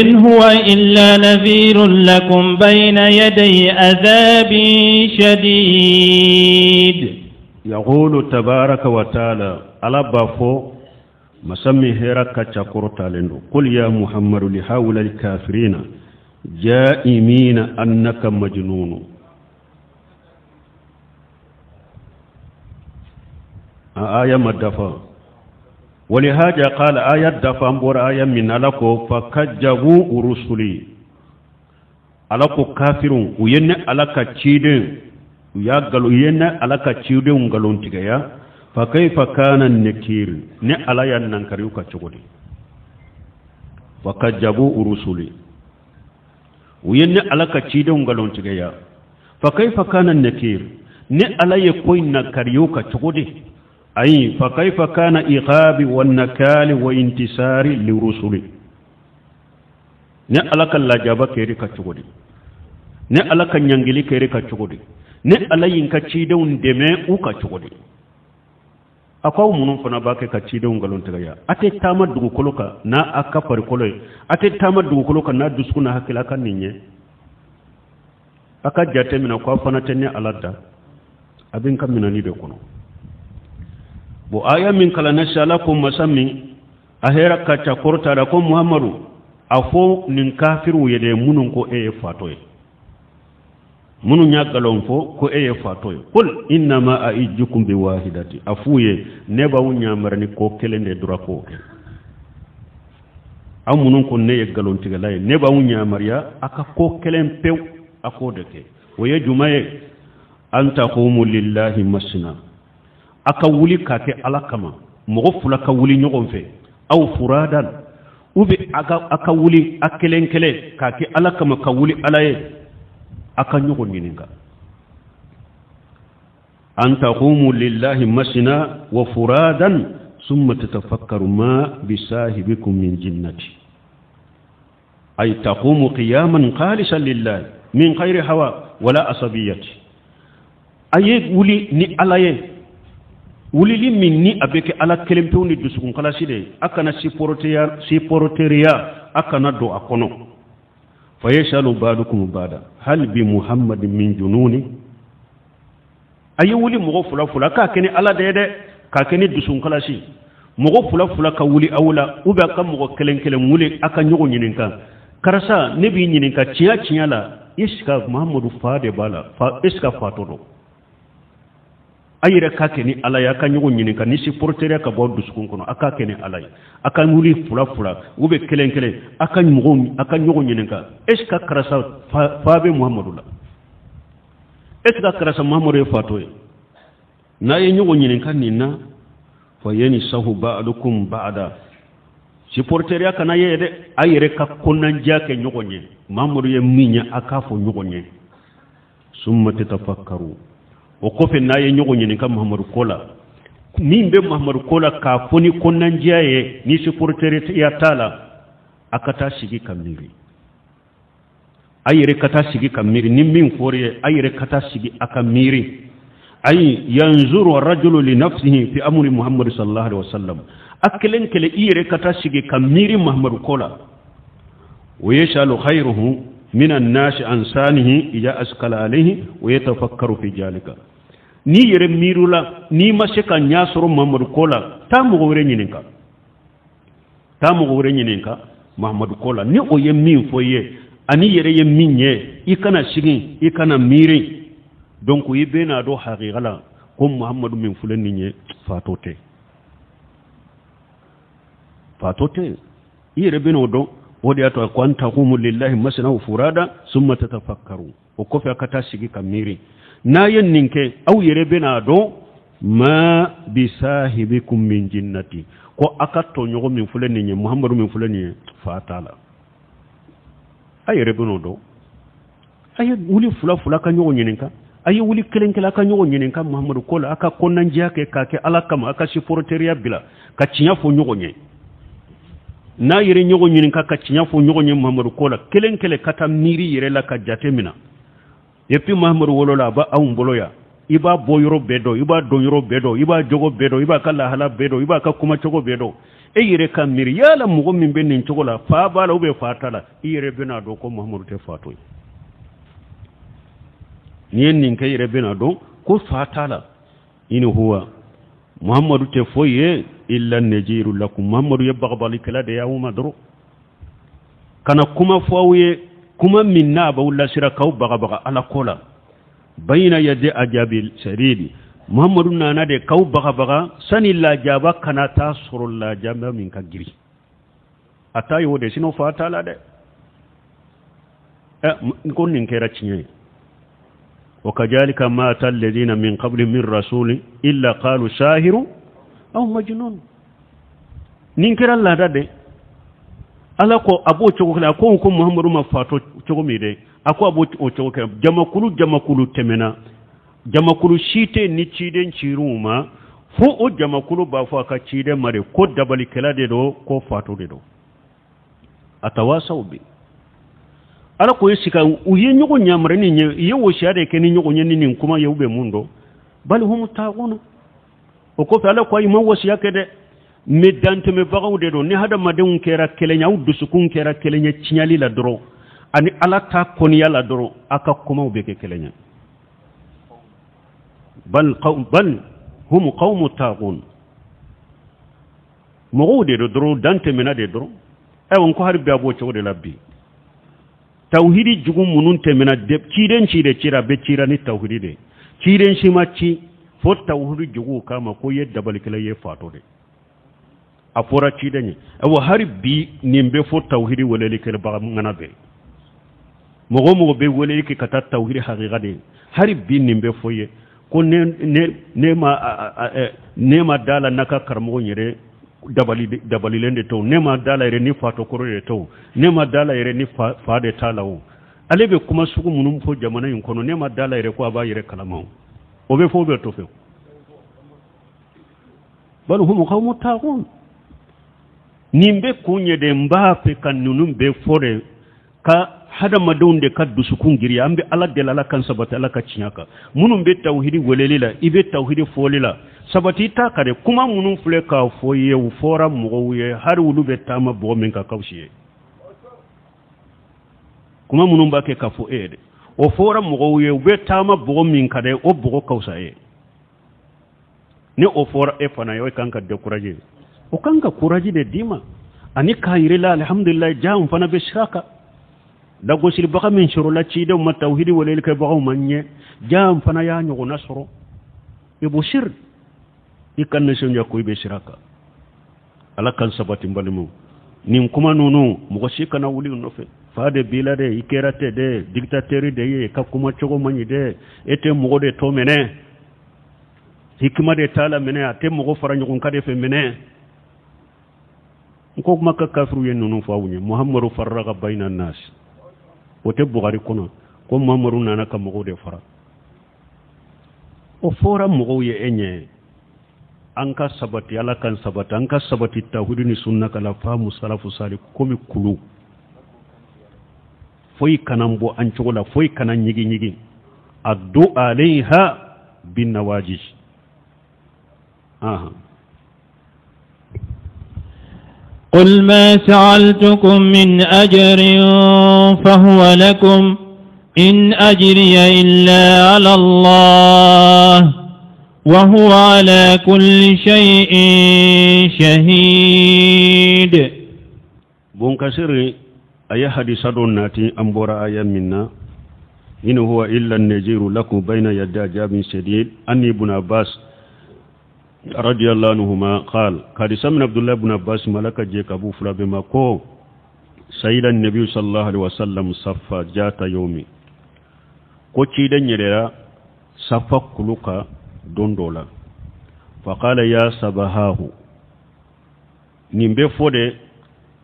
إن هو إلا نذير لكم بين يدي عذاب شديد. يقول تبارك وتعالى على بافو مسمي هيرا كاتشاكورتا قل يا محمد لهؤلاء الكافرين جائمين أنك مجنون. آية مدفع ولهذا قال آية دفع أمبور آية من ألقو فكجبوا رسلي ألقو كافرون وين ألقى تشيدن ويا قالوا ين ألقى تشيدن قالون تجيا فكيف كان النكير نعلى ينكريو كتشغولي فكجبوا رسلي وين ألقى تشيدن قالون تجيا فكيف كان النكير نعلى يكوين نكريو كتشغولي أي فكيف كان إيقاب والنكال وانتصار لرسله نعلك اللجابة كيريكا تشغولي نعلك نيانجلي كيريكا تشغولي نعلى ينكتشيدون دماء كتشغولي أقاو منون فنا باكي كتشيدون غلون تغيا أتي تاما دوكولوكا نا أكا فريكولوي أتي تاما دوكولوكا نا دوسكونا هكلاكا نيني أكا جاتي من أقاو فنا تنيا ألادا أبين كمنا نيدو bo aya min kala na shala ko masami ahera ka chakorta da ko Muhammadu afo nin kafiru yede munun ko e fato e munun nya galon fo ko e fato e kul inna ma aijukum bi wahidati afuye ne ba unya marani ko kelende dura ko ke aw munun ko ne galon tigala ne ba unya mariya aka ko kelen pew ako de ke waye jumaye an taqumu lillahi masna aka wuli ka kɛ ala kama mɔgɔ fila ka wuli ɲɔgɔn fɛ aw furadan ou bien aka wuli a kelen kelen ka kɛ ala kama ka wuli ala ye aka ɲɔgɔn ɲininka an taqumu lillahi masna wa furadan summa tatafakkaru ma bisahibikum min jinnati ay taqumu qiyaman khalisan lillahi min ghairi hawa wala asabiyati aye wuli ni ala ye wulili min ni a bɛ kɛ ala kelen pewu ni dusukun kalasi de ye a kana siporoteriya a kana don a kɔnɔ fa yasalu ba'dukum ba'da hal bi muhammadin min jununi a ye wuli mɔgɔ fila fila k'a kɛ ni ala de ye dɛ k'a kɛ ni dusukun kalasi mɔgɔ fila fila ka wuli aw la ou bien a ka mɔgɔ kelen kelen wuli a ka ɲɔgɔn ɲininka karisa ne b'i ɲininka tiɲɛ tiɲɛ la est ce que Muhammadu fa de b'a la fa est ce que fatɔ don a yɛrɛ k'a kɛ ni ala ye a ka ɲɔgɔn ɲininka ni supporteriya ka bɔ dusukun kɔnɔ a k'a kɛ ni ala ye a ka wuli fila fila ou bien kelen kelen a ka ɲɔgɔn ɲininka est ce que karisa fa bɛ Muhammadu la est ce que karisa Muhammadu ye fatɔ ye n'a ye ɲɔgɔn ɲininka nin na fa yansahu ba'dukum ba'da supporteriya kana ye dɛ a yɛrɛ ka kɔnɔnandiya kɛ ɲɔgɔn ye Muhammadu ye min ye a k'a fɔ ɲɔgɔn ye summa tatafakkaru o kɔfɛ n'a ye ɲɔgɔn ɲininka Muhammadu ko la min bɛ Muhammadu ko la k'a fɔ ni kɔnɔnandiya ye ni supporteriya t'a la a ka taa sigi ka miiri a yɛrɛ ka taa sigi ka miiri ni min fɔra ye a yɛrɛ ka taa sigi a ka miiri ayi yanzuru rajulu li nafsihi fi amri Muhammad sallallahu alaihi wasallam a kelen kelen i yɛrɛ ka taa sigi ka miiri Muhammadu ko la wa yasalu khayruhu min an-nasi an sanihi ija askala alayhi wa yatafakkaru fi jalika ni yɛrɛ miiru la n'i ma se ka ɲa sɔrɔ Muhammadu ko la taa mɔgɔ wɛrɛ ɲininka taa mɔgɔ wɛrɛ ɲininka Muhammadu ko la ni o ye min fɔ i ye ani yɛrɛ ye min ye i kana sigi i kana miiri donc i bɛna dɔn hakika la ko Muhammadu min filɛ nin ye fatɔ tɛ fatɔ tɛ i yɛrɛ bɛna o dɔn o de y'a to ko an taqumu lillahi masna wa furada summa tatafakkaru o kɔfɛ a ka taa sigi ka miiri n'a ye nin kɛ aw yɛrɛ bɛna dɔn ma bisahibikum min jinnati ko a ka tɔɲɔgɔn min filɛ nin ye Muhammadu min filɛ nin ye fa t'a la a yɛrɛ bɛn'o dɔn a ye wuli fila fila ka ɲɔgɔn ɲininka a ye wuli kelen kelen a ka ɲɔgɔn ɲininka Muhammadu ko la a ka kɔnɔnandiya kɛ k'a kɛ ala kama a ka supporteriya bila ka tiɲɛ fɔ ɲɔgɔn ye n'a yɛrɛ ɲɔgɔn ɲininka ka tiɲɛ fɔ ɲɔgɔn ye Muhammadu ko la kelen kelen ka taa miiri yɛrɛ la ka jate minɛ et puis Muhammadu wolola a b'anw bolo yan I b'a bɔ yɔrɔ bɛɛ dɔn, i b'a don yɔrɔ bɛɛ dɔn, i b'a jogo bɛɛ dɔn, i b'a ka lahala bɛɛ dɔn, i b'a ka kumacogo bɛɛ dɔn. E yɛrɛ ka miiri yala mɔgɔ min bɛ nin cogo la, fa b'a la ou bien fa t'a la, i yɛrɛ bɛna dɔn ko Muhamadu tɛ fatɔ ye. N'i ye nin kɛ, i yɛrɛ bɛna dɔn ko fa t'a la. In huwa, Muhamadu tɛ foyi ye, illa najiru lakum, Muhamadu ye bagabalikɛla de ye aw ma dɔrɔn. Kana kuma fɔ aw ye, kuma min n'a b'aw lasira k'aw bagabaga Ala ko la. Bayina yadi ajabi saridi, Muhamadu nana de k'aw bagabaga sani lajaba kana taa sɔrɔ lajaba min ka girin. A ta y'o de, sinon fa t'a la dɛ. Ɛ ko nin kɛra tiɲɛ ye. Wa kadhalika ma ata alladhina min qabli min rasulin illa qalu sahiru aw majnun. Nin kɛra laada de. Ala ko a b'o cogo kelen, a ko Muhamadu ma fatɔ cogo min dɛ, a ko a b'o cogo kelen. Jamakulu tɛmɛna, jamakulu si tɛ ni ciden cir'u ma fo o jamakulu b'a fɔ a ka ciden ma de ko dabalikɛla de don, ko fatɔ de don. A tawasaw bi. Ala ko sika u ye ɲɔgɔn yamari ni ye, i ye wasiya de kɛ ni ɲɔgɔn ye ni nin kuma ye, u bɛ mun dɔn? Bal hum taaguna. O kɔfɛ Ala ko ayi ma wasiya kɛ dɛ, mais dantɛmɛbagaw de don. Ni hadamadenw kɛra kelen ye, aw dusukun kɛra kelen ye tiɲɛli la dɔrɔn ani Ala ta kɔniya la dɔrɔn, aw ka kumaw bɛ kɛ kelen ye. Bal hum qawmu taagun, mɔgɔw de don dɔrɔn, dantɛmɛna de dɔrɔn. Ayiwa n ko hali bi a b'o cogo de la bi. Tawhidi jugu minnu tɛmɛna, ciden ci de cira, a bɛ cira ni tawhidi de. Ciden si ma ci fo tawhidi juguw kama ko ye dabalikɛla ye, fatɔ de. A fɔra ciden ye. Ayiwa hali bi nin bɛ fɔ tawhidi welelikɛbaga ŋana bɛɛ. Mɔgɔ o mɔgɔ bɛ weleli kɛ ka taa tawhidi hakika de ye, hali bi nin bɛ fɔ ye ko ne ma da la n'a ka karamɔgɔ yɛrɛ dabalilen de tɛ, ne ma da la yɛrɛ ni fatɔkɔrɔ de tɛ, ne ma da la yɛrɛ ni fa de t'a la o. Ale bɛ kuma sugu minnu fɔ jamana in kɔnɔ, ne ma da la yɛrɛ ko a b'a yɛrɛ kalama o. O bɛ fɔ o bɛ to fɛ. Bal hum qawmu taagun. Nin bɛ kun ye de, n b'a fɛ ka ninnu bɛɛ fɔ de ka hadamadenw de ka dusukun giriya. An bɛ Ala deli, Ala kan sabati Ala ka tiɲɛ kan. Minnu bɛ tawhidi weleli la, i bɛ tawhidi fɔli la, sabati t'a kan dɛ. Kuma minnu filɛ k'a fɔ i ye, u fɔra mɔgɔw ye, hali olu bɛ taama bɔgɔ min kan ka fisa ye. Kuma minnu b'a kɛ k'a fɔ e ye dɛ, o fɔra mɔgɔw ye, u bɛ taama bɔgɔ min kan dɛ, o bɔgɔ ka fisa ye. Ni o fɔra e fana ye, o kan ka décourager, o kan ka courage de d'i ma ani k'a yir'i la alihamudulilayi, ja n fana bɛ sira kan. Lagosilibaga min sɔrɔla cidenw ma, tawhidi welelikɛbagaw ma ɲɛ, ja n fana y'a ɲɔgɔnna sɔrɔ. I b'o siri, i ka nisɔndiya ko i bɛ sira kan. Ala kan sabati n balimaw. Nin kuma ninnu mɔgɔ si kana wuli u nɔfɛ. Fa de b'i la dɛ, i kɛra tɛ dɛ, dictateur de ye, ka kuma cogo man ɲi dɛ, e tɛ mɔgɔ de tɔ minɛ, hikima de t'a la minɛ, a tɛ mɔgɔ fara ɲɔgɔn kan de fɛ minɛ. N ko kuma ka kafiru ye ninnu fɔ aw ye. Muhamadu farraga bayna nas, o tɛ Bukhari kɔnɔ ko Muhamadu nana ka mɔgɔw de fara. O fɔra mɔgɔw ye e ɲɛ. An ka sabati, Ala kan sabati, an ka sabati tawhidi ni sunna kala faamu salafu sali komi kulu. Foyi kana bɔ an cogo la, foyi kana ɲigi ɲigi. Addu alayha bin nawajij. قل ما سألتكم من أجر فهو لكم إن أجري إلا على الله وهو على كل شيء شهيد. بون كسر أي حديث ناتي أمبورا آية منا إن هو إلا النذير لكم بين يدي عذاب شديد. أني ابن عباس رضي الله عنهما قال قد سمع عبد الله بن عباس ملك جيك أبو فلا بما كو سيد النبي صلى الله عليه وسلم صفا جات يومي ko ciden yɛrɛ safa kulu ka don dɔ la. Faqala ya sabahahu, nin bɛ fɔ de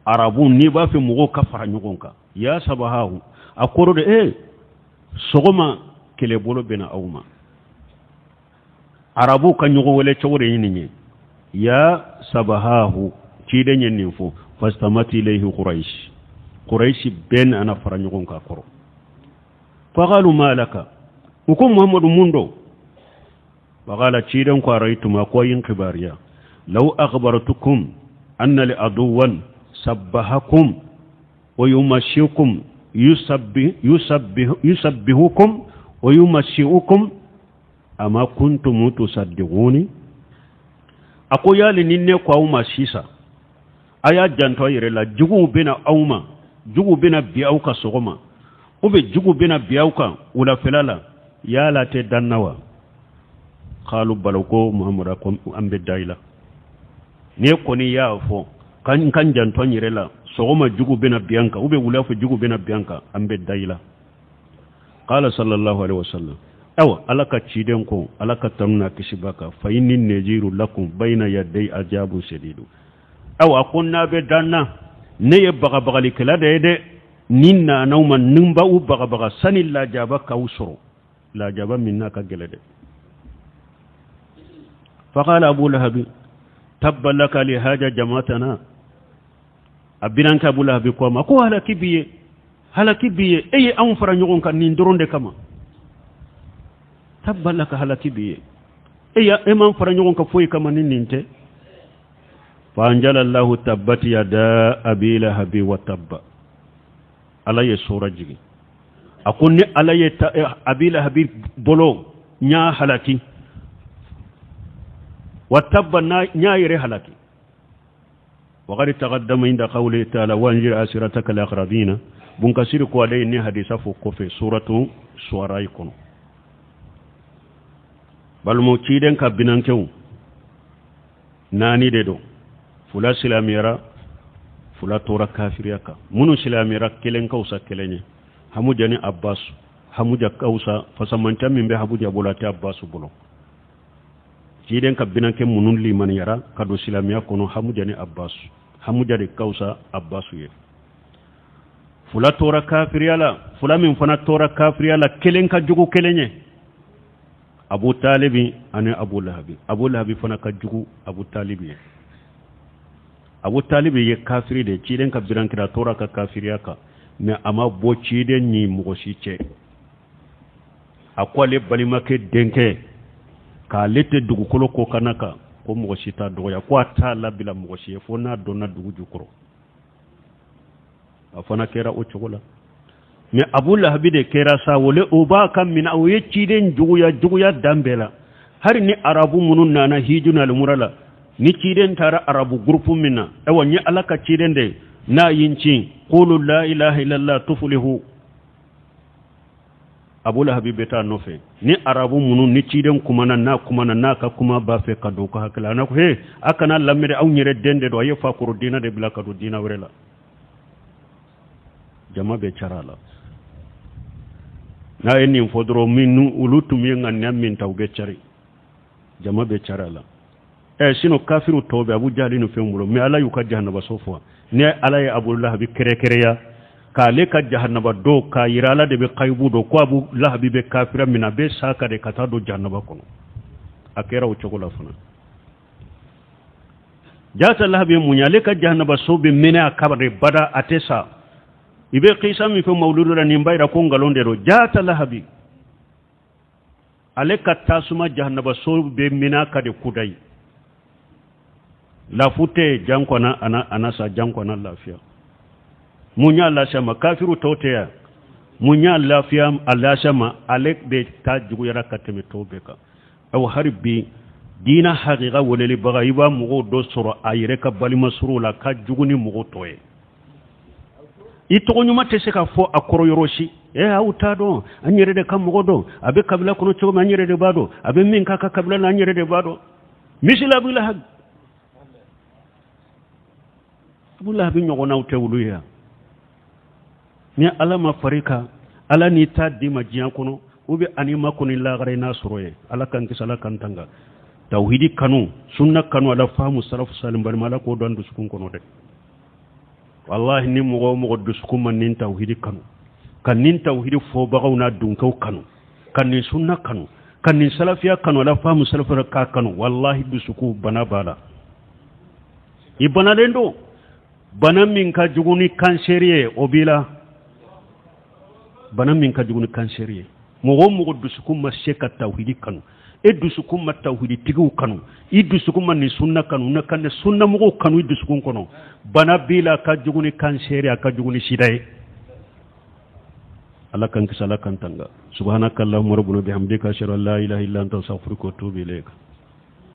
arabu n'i b'a fɛ mɔgɔw ka fara ɲɔgɔn kan. Ya sabahahu a kɔrɔ de sɔgɔma kɛlɛbolo bɛna aw ma. Arabu ka ɲɔgɔn wele cogo de ye nin ye. Ya sabahahu, ciden ye nin fɔ. Fastamati ilayhi quraish, quraish bɛɛ nana fara ɲɔgɔn kan kɔrɔ. Faqalu ma laka, u ko Muhammadu mun don? Waqala ciden ko araytum ko yin kibariya law akhbartukum anna li aduwan sabbahakum wa yumashikum yusabbihukum wa yumashiukum ama kuntum tusaddiquni. Ako yali ni ne ko aw ma sisan a y'a janto a yɛrɛ la, juguw bɛna aw ma, juguw bɛna bi aw ka sɔgɔma ou bien juguw bɛna bi aw kan wulafɛla la, yala tɛ dan na wa? Qalu bala, ko Muhammadu ko an bɛ da i la, n'e kɔni y'a fɔ k'an kan janto an yɛrɛ la, sɔgɔma jugu bɛna bi an kan ou bien wulafɛ jugu bɛna bi an kan, an bɛ da i la. Qala sallallahu alaihi wasallam, awa ala ka ciden ko ala ka tanu n'a kisi b'a kan, fa inni naziru lakum bayna yaday ajabu shadidu. Awa ko n'a bɛ dan na, ne ye bagabagalikɛla de ye dɛ, ni nana aw ma ni b'aw bagabaga sani lajaba k'aw sɔrɔ, lajaba min n'a ka gɛlɛn dɛ. Faqala Abu Lahabi tabba laka li haja jamatana. A binankɛ Abu Lahabi ko a ma ko halaki b'i ye, halaki b'i ye, e ye anw fara ɲɔgɔn kan nin dɔrɔn de kama. Tabba laka, halaki b'i ye, e ya e m'an fara ɲɔgɔn kan foyi kama ni nin tɛ. Fa anjala Allahu tabbat yada abi lahabi wa tabba. Ala ye sura jigin, a ko ni Ala ye abi lahabi bolo n y'a halaki, wa tabba n y'a yɛrɛ halaki. Waqad taqaddama inda qawli ta'ala wa anzir asirataka al-aqrabina. Bunkasiri ko ale ye ni hadisa fɔ kɔfɛ suratu Shu'ara kɔnɔ. Balimaw, ciden ka binankɛw naani de don, fila silamɛyara, fila tora kafiriya kan. Minnu silamɛyara, kelen ka fisa kelen ye, Hamuja ni Abbas. Hamuja ka fisa, fasamanca min bɛ Hamuja bolo a tɛ Abbas bolo. Ciden ka binankɛ minnu limaniyara ka don silamɛya kɔnɔ, Hamuja ni Abbas, Hamuja de ka fisa Abbas ye. Fila tora kafiriya la, fila min fana tora kafiriya la, kelen ka jugu kelen ye, Abu Talibi ani Abu Lahabi. Abu Lahabi fana ka jugu Abu Talibi ye. Abu Talibi ye kafiri de, ciden ka birankira tora ka kafiriya kan, mais a ma bɔ ciden ni mɔgɔ si cɛ. A ko ale balimakɛ denkɛ k'ale tɛ dugukolo ko kana kan, ko mɔgɔ si t'a dɔgɔya, ko a t'a labila mɔgɔ si ye fo n'a donna dugu jukɔrɔ. A fana kɛra o cogo la. Mais Abu Lahabi de kɛra sa, wole o b'a ka minɛ, o ye ciden juguya juguya dan bɛɛ la. Hali ni arabu minnu nana hiju na lumura la, ni ciden taara arabu gurupu min na, ayiwa n ye Ala ka ciden de ye, n'a ye n ci qulu la ilaha illallah tuflihu, Abu Lahabi bɛ taa nɔfɛ. Ni arabu minnu ni ciden kumana, n'a kumana n'a ka kuma b'a fɛ ka don u ka hakili la, a n'a ko he, a kana lamɛn dɛ, anw yɛrɛ den de don, a ye fakɔrɔ diinɛ de bila ka don diinɛ wɛrɛ la. Jama bɛ cara la. N'a ye nin fɔ dɔrɔn, minnu olu tun ye ŋaniya min ta, u bɛ cari, jama bɛ cara la. Sinon kafiru tɔw bɛ Abu Jahali ni fɛn bolo, mais Ala y'u ka jahanabaso fɔ. Ni Ala ye Abu Lahabi kɛrɛkɛrɛya k'ale ka jahanaba dɔw k'a yira, Ala de bɛ kayibu dɔn ko Abu Lahabi bɛ kafira min na, a bɛ sa ka de ka taa don jahanaba kɔnɔ. A kɛra o cogo la fana. Jata Lahabi ye mun ye? Ale ka jahanaba so bɛ mɛnɛ a kaba de bada, a tɛ sa. I bɛ kisa min fɔ mawuludu la, nin b'a yira ko nkalon de don. Jata Lahabi ale ka tasuma jahanaba so bɛ mɛnɛ a ka de kudayi, lafu tɛ jankɔna ana sa jankɔna lafiya. Mun y'a lase a ma? Kafiru tɔw tɛ yan. Mun y'a lafiya a lase a ma? Ale de ta juguyara ka tɛmɛ tɔw bɛɛ kan. Ayiwa, hali bi diinɛ hakika welelibaga, i b'a mɔgɔw dɔ sɔrɔ a yɛrɛ ka balima suruw la ka jugu ni mɔgɔ tɔ ye. I tɔgɔ ɲuman tɛ se ka fɔ a kɔrɔ yɔrɔ si. Aw t'a dɔn, an yɛrɛ de ka mɔgɔ dɔn, a bɛ kabila kɔnɔ cogo min, an yɛrɛ de b'a dɔn, a bɛ min k'a ka kabila la, an yɛrɛ de b'a dɔn. Misali Abu Lahabi, Abu Lahabi ɲɔgɔnnaw tɛ olu ye yan. Ni Ala ma fari kan, Ala n'i ta d'i ma diɲɛ kɔnɔ, ou bien ani ma kɔni lagara i n'a sɔrɔ ye. Ala k'an kisi, Ala k'an tanga. Tawhidi kanu, sunna kanu, ala faamu salafu salim balima, Ala k'o don dusukun kɔnɔ dɛ. Wallahi ni mɔgɔ o mɔgɔ dusukun ma nin tawhidi kanu, ka nin tawhidi fɔbagaw n'a dunkɛw kanu, ka nin sunna kanu, ka nin salafiya kanu, ala faamu salafiya k'a kanu, wallahi dusukun bana b'a la. I banalen don, bana min ka jugu ni kansɛri ye, o b'i la. Bana min ka jugu ni kansɛri ye, mɔgɔ o mɔgɔ dusukun ma se ka tawhidi kanu, E dusukun ma tawhiditigiw kanu, i dusukun ma nin sunna kanu, na kan sunna mɔgɔw kanu i dusukun kɔnɔ. Bana b'i la, a ka jugu ni kansɛri, a ka jugu ni sida ye. Ala k'an kisi, Ala k'an tanga. Subhanaka allahumma rabbana bihamdika, ashhadu an la ilaha illa anta, astaghfiruka wa atubu ilayk.